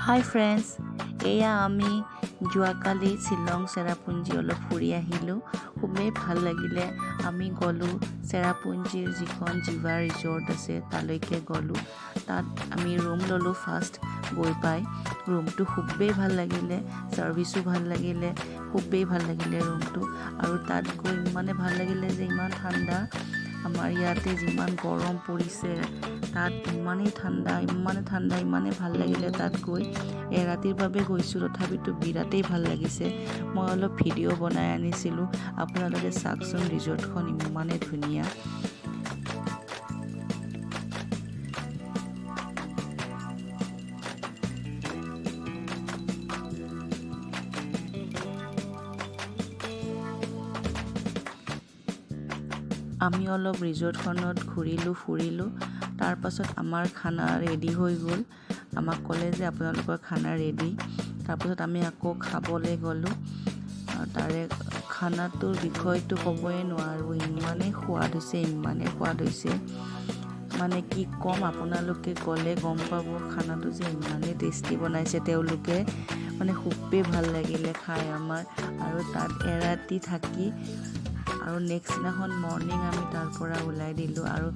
হাই friends, এয়া আমি যোৱাকালি শ্বিলং চেৰাপুঞ্জী অলপ ফুৰি আহিলোঁ। খুবেই ভাল লাগিলে। আমি গ'লোঁ চেৰাপুঞ্জীৰ যিখন জিভা ৰিজৰ্ট আছে, তালৈকে গ'লোঁ। তাত আমি ৰুম ল'লোঁ। ফাৰ্ষ্ট গৈ পাই ৰুমটো খুবেই ভাল লাগিলে, ছাৰ্ভিচো ভাল লাগিলে, খুবেই ভাল লাগিলে ৰুমটো। আৰু তাত গৈ ইমানে ভাল লাগিলে যে ইমান ঠাণ্ডা। আমাৰ ইয়াতে যিমান গৰম পৰিছে, তাত ইমানেই ঠাণ্ডা, ইমানে ঠাণ্ডা, ইমানেই ভাল লাগিলে তাত গৈ। এৰাতিৰ বাবে গৈছোঁ, তথাপিতো বিৰাটেই ভাল লাগিছে। মই অলপ ভিডিঅ' বনাই আনিছিলোঁ, আপোনালোকে চাওকচোন। ৰিজৰ্টখন ইমানেই ধুনীয়া। আমি অলপ ৰিজৰ্টখনত ঘূৰিলোঁ ফুৰিলোঁ। তাৰপাছত আমাৰ খানা ৰেডি হৈ গ'ল। আমাক ক'লে যে আপোনালোকৰ খানা ৰেডি। তাৰপাছত আমি আকৌ খাবলৈ গ'লোঁ। তাৰে খানাটোৰ বিষয়টো ক'বই নোৱাৰোঁ, ইমানেই সোৱাদ হৈছে, ইমানেই সোৱাদ হৈছে, মানে কি ক'ম। আপোনালোকে গ'লে গম পাব, খানাটো যে ইমানেই টেষ্টি বনাইছে তেওঁলোকে, মানে খুবেই ভাল লাগিলে খাই আমাৰ। আৰু তাত এৰাতি থাকি আৰু নেক্সট দিনাখন মৰ্ণিং আমি তাৰ পৰা ওলাই দিলোঁ। আৰু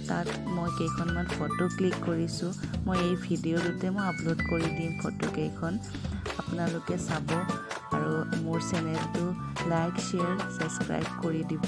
তাত মই কেইখনমান ফটো ক্লিক কৰিছোঁ। মই এই ভিডিঅ'টোতে মই আপলোড কৰি দিম ফটো কেইখন, আপোনালোকে চাব আৰু মোৰ চেনেলটো লাইক, শ্বেয়াৰ, ছাবস্ক্ৰাইব কৰি দিব।